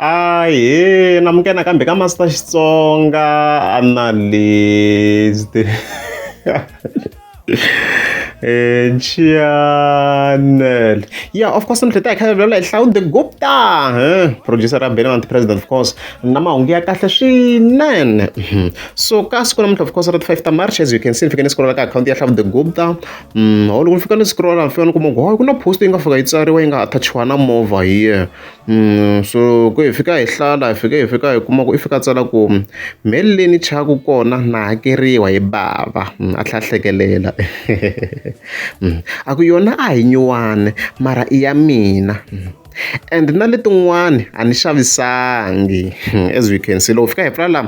Ahee namukela nakambe ka Master Xitsonga Analyst channel yeah of course namuntlha hi ta hi kha hi vulavula hi Hlawu the Gupta producer ra Benny the President of course na mahungu ya kahle swinene so ka siku namuntlha of course ra ti 5 ta March as you can see ni fike ni scrolla ka akhawunti ya Hlawu the Gupta loko ni fika ni scrolla ni fika ni kuma ku hayi ku na post yi nga fika yi tsariwa yi nga attach-iwa na movha hi yena so ku hi fika hi hlala hi fike hi fika hi kuma ku i fika a tsala ku mheli leyi ni chayaka kona na hakeriwa hi bava a tlhela a hlekelela a ku yona a hi nyuwani mara i ya mina and na letin'wani a ni xavisangi as you can see loko fika hi pfula la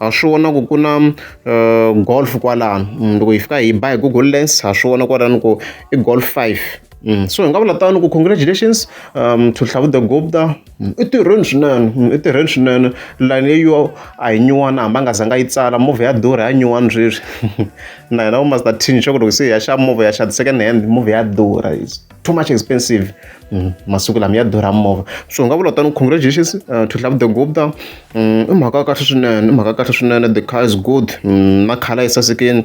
ha swi vona ku ku na golf kwalano loko hi fika hi ba hi Google Lens ha swi vona kwalano ku i Golf 5. So hi nga vula tano ku congratulations to Hlavu the Gupta i tirheni swinene i tirheni swinene line leyiwa a hi nyuwana hambi a nga zanga yi tsala movha ya durha ya nyuwani sweswi na hina vo Master T swa ku loko se hi ya xava movha ya xava second hand movha ya durha is too much expensive masiku lama ya durha movha so hi nga vula tano congratulations to Hlavu the Gupta i mhaka ya kahle swinene i mhaka ya kahle swinene the car is good na colour yi sasekile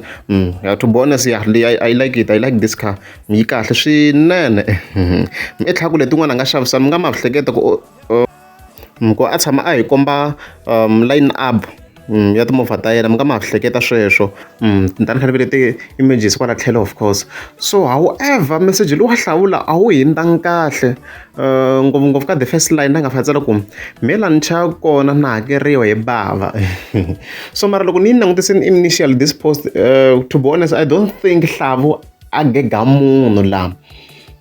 yeah to be honest yeah I like it I like this car yi kahle swinene i tlhela ku letin'wana a nga xavisa mi nga ma hleketa ku ku a tshama a hi komba line up ya timovha ta yena mi nga ma hleketa sweswo ni ta ni kha ni vele ti-images kwala tlhelo of course so however message lowu wa hlawula a wu hindanga kahle ngopfungopfu ka the first line la nga fika tsala ku me la ni chayaka kona na hakeriwa hi bava so mara loko ni yi langutisini initial this post to be honest I don't think Hlavu a gega munhu laha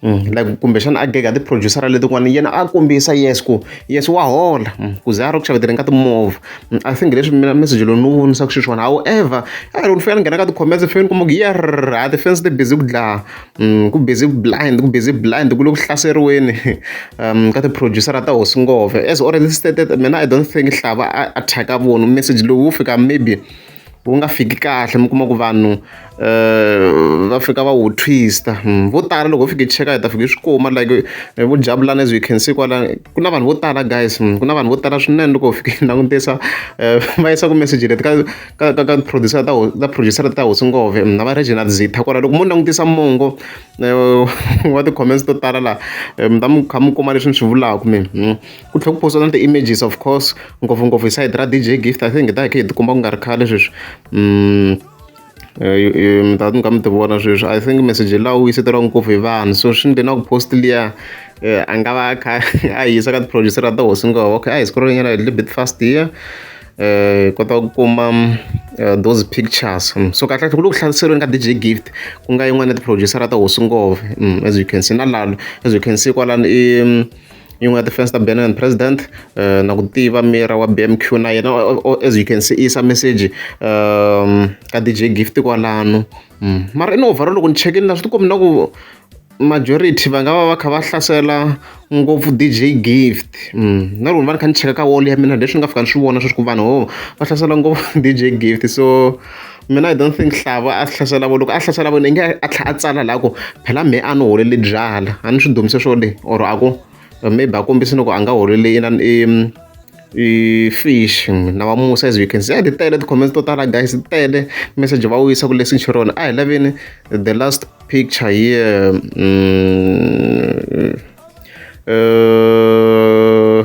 like kumbexana a gega ti-producer letin'wana yena a kombisa yes ku yes wa hola ku ze a ri ku xaveteleni ka timovha I think leswi mina message lowu ni wu vonisaka xiswona however a loko ni fika ni nghena ka ti-comments fike ni kuma ku yerr ha ti-fans ti busy ku dlaya ku busy blind ku busy blind ku le ku hlaseriweni ka ti-producer ta hosi ngove as already stated mina I don't think Hlava a attack-a vona message lowu wu fika maybe wu nga fiki kahle mi kuma ku vanhu va fika va wu twist-a vo tala loko ho fika hi cheka hi ta fika hi swi kuma like vo Jabulani as you can see kwala ku na vanhu vo tala guys ku na vanhu vo tala swinene loko ho fika hi langutisa va yisa ku message leti ka ka ka ka producer ta ta producer ta hosi ngove na va Reginald Zitha kwala loko mo langutisa mongo wa ti-comments to tala laha mi ta mi kha mi kuma leswi ni swi vulaka mina ku tlhela ku postiwa na ti-images of course ngopfungopfu hi sayiti ra D_J Gift I think hi ta hi kha hi tikomba ku nga ri khale sweswi mi ta mi kha mi ti vona sweswi I think message lawa wu yiseteriwa ngopfu hi vanhu so swi endle na ku post liya a nga va a kha a yisa ka ti-producer ta hosi ngove okay a hi scroll nyana a little bit fast here hi kota ku kuma those pictures so kahle kahle ku le ku hlaseriweni ka D_J Gift ku nga yin'wana ya ti-producer ta hosi ngove as you can see na lalo as you can see kwalano i yin'wana ya ti-fans ta Benny and President na ku tiva mira wa B_M_Q na yena as you can see i yisa message ka D_J Gift kwalano mara in overall loko ni chekini la swi ti kombi na ku majority va nga va va kha va hlasela ngopfu D_J Gift na loko ni va ni kha ni cheka ka wall ya mina leswi ni nga fika ni swi vona sweswi ku vanhu ho va hlasela ngopfu D_J Gift so mina I don't think Hlava a hlasela vo loko a hlasela vona i nge a tlhela a tsala laha ku phela mehe a ni holeli byala a ni swi dumise swo le or a ku maybe a kombisi loko a nga holeli inani i fish na va Musa as you can see a ti tele ti-comments to tala guys ti tele message va wu yisa ku le Centurion a hi laveni the last picture here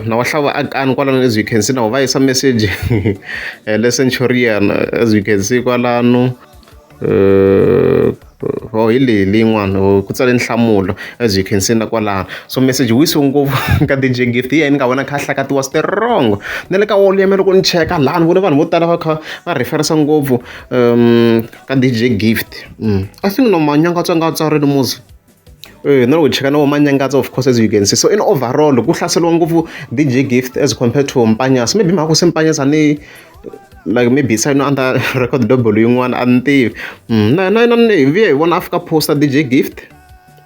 na wa Hlava akani kwalano as you can see na va yisa message le Centurion as you can see kwalano oh hi leyi leyin'wana ku tsale nhlamulo as you can see na kwalano so message wu yisiwe ngopfu ka D_J Gift hi yena ni nga vona kha a hlakatiwa strong na le ka wall ya mina loko ni cheka laha ni vone vanhu vo tala va kha va referisa ngopfu ka D_J Gift I think no Manyangatso a nga tsarile muzi na loko hi cheka na vo Manyangatso of course as you can see so in overall ku hlaseriwa ngopfu D_J Gift as compared to Mpanyasi maybe mhaka ku se Mpanyasi a ni like maybe sign under record label yin'wana a ni tivi na na na hi vuye hi vona a fika posta D_J Gift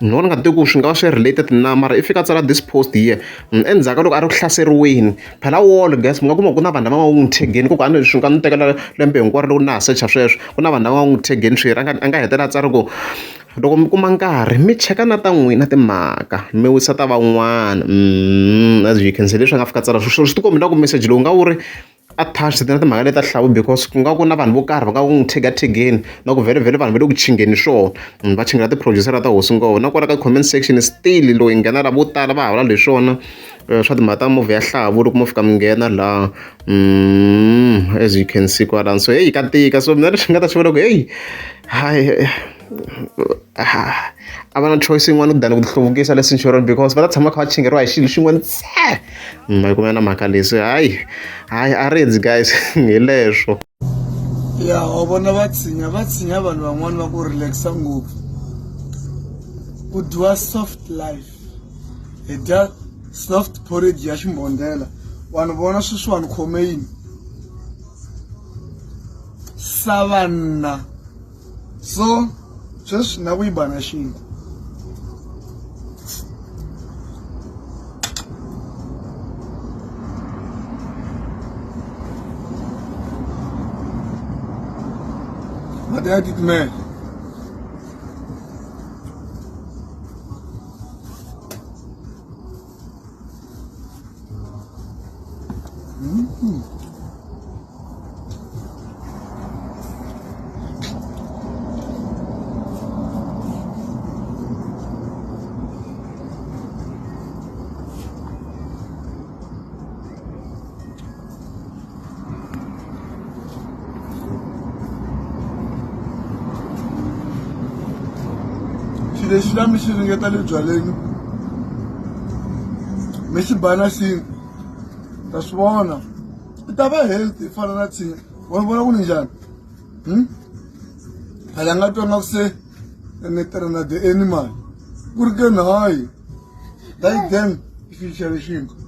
ni vona nga tivi ku swi nga va swi related na mara i fika a tsala this post here endzhaku ka loko a ri ku hlaseriweni phela wall guys mi nga kuma ku na vanhu lava nga n'wi tag-eni ku a ni swi nga ni tekela lembe hinkwaro loko na ha secha sweswo ku na vanhu lava nga n'wi tag-eni swirho a nga hetelela a tsala ku Loko mi kuma nkarhi mi cheka na ta n'wina timhaka mi wisa ta van'wana as you can see leswi a nga fika tsala swi swi tikombi na ku message lowu nga wu ri attached na timhaka leti ta hlawu because ku nga ku na vanhu vo karhi va nga ku n'wi tag-a-tag-eni na ku vhele vanhu va le ku chingeni swona va chingela ti-producer ta hosi nghoho na kwala ka comment section still loko hi nghena la vo tala va ha vula leswona swa timhaka ta movha ya hlavu loko mo fika mi nghena laha as you can see kwalano so heyi ka tika so mina leswi nga ta swi vona ku heyi hayi a va na choice yin'wana than ku tihluvukisa le Centurion because va ta tshama kha va chingeriwa hi xilo xin'we ntsena ma yi kumela na mhaka leyi se hayi hayi a rindzi guys hi leswo ya wa vona va tshinya va tshinya vanhu van'wani va ku relaxa ngopfu ku dyiwa soft life hi dya soft porridge ya ximbondela vanhu vona sweswiwani khome yini savanna so sweswi na ku yi ba na xinkwa mati ya titimela. Xilo lexi la mi xi ringeta le byaleni mi xi ba na xinkwa ta swi vona i ta va healthy fana na tshinya wa vona ku ni njhani phela nga twa nga ku se ni tirha na the animal ku ri ke ni hayi like then i xi xave xinkwa.